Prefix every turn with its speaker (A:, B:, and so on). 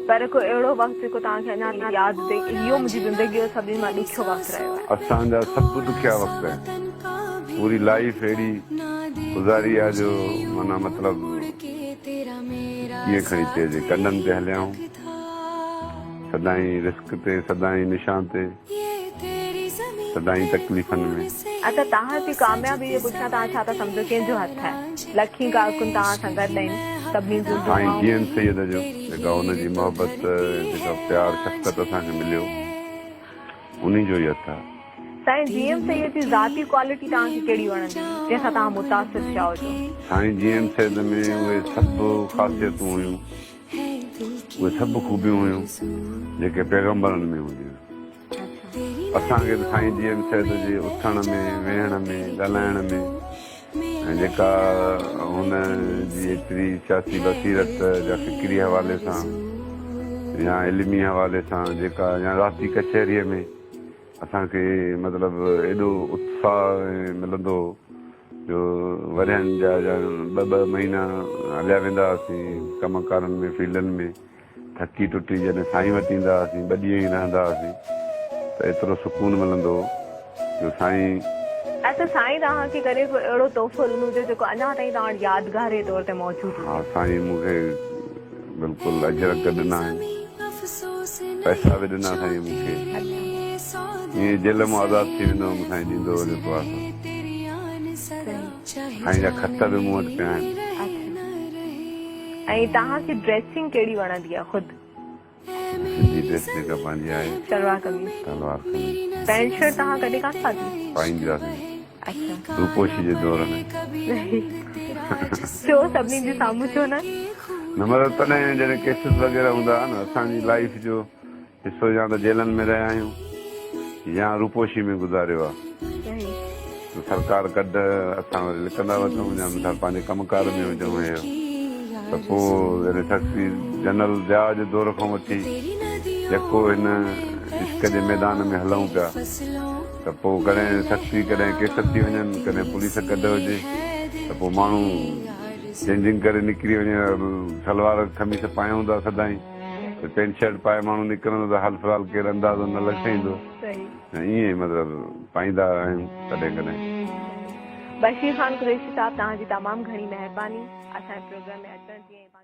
A: پر ڪو اهڙو وقت جيڪو توهان کي اڃا تائين ياد هجي اهو منهنجي زندگي جو سڀني مان ڏکيو وقت رهيو آهي.
B: اسان جا سڀ ڏکيا وقت آهن. پوري لائيف اهڙي گذاري آهي جو معنيٰ مطلب ڪيئن کڻي چئجي ڪنڊن تي هليا آهيون. سدائين رسڪ تي، سدائين نشان تي، سدائين تڪليفن ۾.
A: اڇا توهان جي ڪاميابي جي پٺيان توهان ڇا ٿا سمجهو ڪنهن جو هٿ آهي؟ لکين ڪارڪن توهان سان گڏ آهن سڀني جون
B: سائين
A: دعائون.
B: جي ايم سيد جو جيڪا ان جي محبت جيڪا پيار شفقت اسان کي مليو انهي جو ئي هٿ آهي.
A: سائين جي ايم سيد جي ذاتي ڪوالٽي توهان کي ڪهڙي وڻندي هئي جنهن سان توهان متاثر ٿيا هجو؟
B: سائين جي ايم سيد ۾ اهي سڀ خاصيتون هيون اهي سڀ خوبيون هيون جيڪي پيغمبرن ۾ هونديون هيون. اسان کي ته سائين جي ايم سيد جي اٿڻ ۾، ويهڻ ۾، ڳالهائڻ ۾ ۽ جيڪا هن جي ايتري سياسي بصيرت يا فڪري حوالي سان يا علمي حوالي سان جيڪا يا ذاتي ڪچهريء ۾ اسان کي مطلب ايڏو اتساهه ملندو هو جو ورهين جا يا ٻه ٻه مهينا هليا ويندا هئاسين ڪم ڪارن ۾ فيلڊن ۾ ٿڪي ٽٽي جڏهن سائين وٽ ايندا هئاسين ٻه ڏينهن ئي رهندا هئاسين ته ايترو سڪون ملندو هو جو سائين.
A: اچا سائين توهان کي ڪڏهن ڪو اهڙو تحفو ڏنو هجي جيڪو اڃا تائين توهان وٽ يادگاري طور تي موجود هجي.
B: ها سائين مون کي بلڪل اجرڪ ڏنا آهن پئسا به ڏنا سائين مون کي ائين جيل مان آزاد ٿي ويندو هوم سائين ڏيندو هو جيڪو آهي سو سائين جا خط به مون وٽ پيا آهن.
A: ۽ توهان کي ڊريسنگ ڪهڙي وڻندي آهي خود؟
B: سنڌي ڊريس جيڪا پنهنجي آهي.
A: شلوار قميص.
B: شلوار قميص.
A: پينٽ شرٽ توهان ڪڏهن ڪانه پاتي؟
B: پائيندي هئاسين.
A: اڇا.
B: روپوشي جي دور ۾.
A: ڇو سڀني جي سامهون ڇو نه؟
B: نه مطلب تڏهن جڏهن ڪيسز وغيره هوندا هئا نه اسان جي لائيف جو حصو يا ته جيلن ۾ رهيا آهيون يا روپوشي ۾ گذاريو آهي ته سرڪار ڪڍ اسان وري لڪندا وتون يا مثال پنهنجي ڪم ڪار ۾ هجون هي هو ته پوء جڏهن شخصي جنرل ضياء جي دور کان وٺي يڪو هن عشق جي ميدان ۾ هلون پيا ته پوء ڪڏهن سختي ڪڏهن ڪيس ٿي وڃن ڪڏهن پوليس ڪڍ هجي ته پوء ماڻهو چينجنگ ڪري نڪري وڃي سلوار قميص پايون ٿا سدائين ته پينٽ شرٽ پائي ماڻهو نڪرندو ته حال في الحال ڪير اندازو نه لڳائيندو ۽ ائين ئي مطلب پائيندا آهيون ڪڏهن ڪڏهن.
A: بشير خان قريشي صاحب توهان جي تمام گهڻي مهرباني اسان جي پروگرام ۾ اچڻ جي ۽.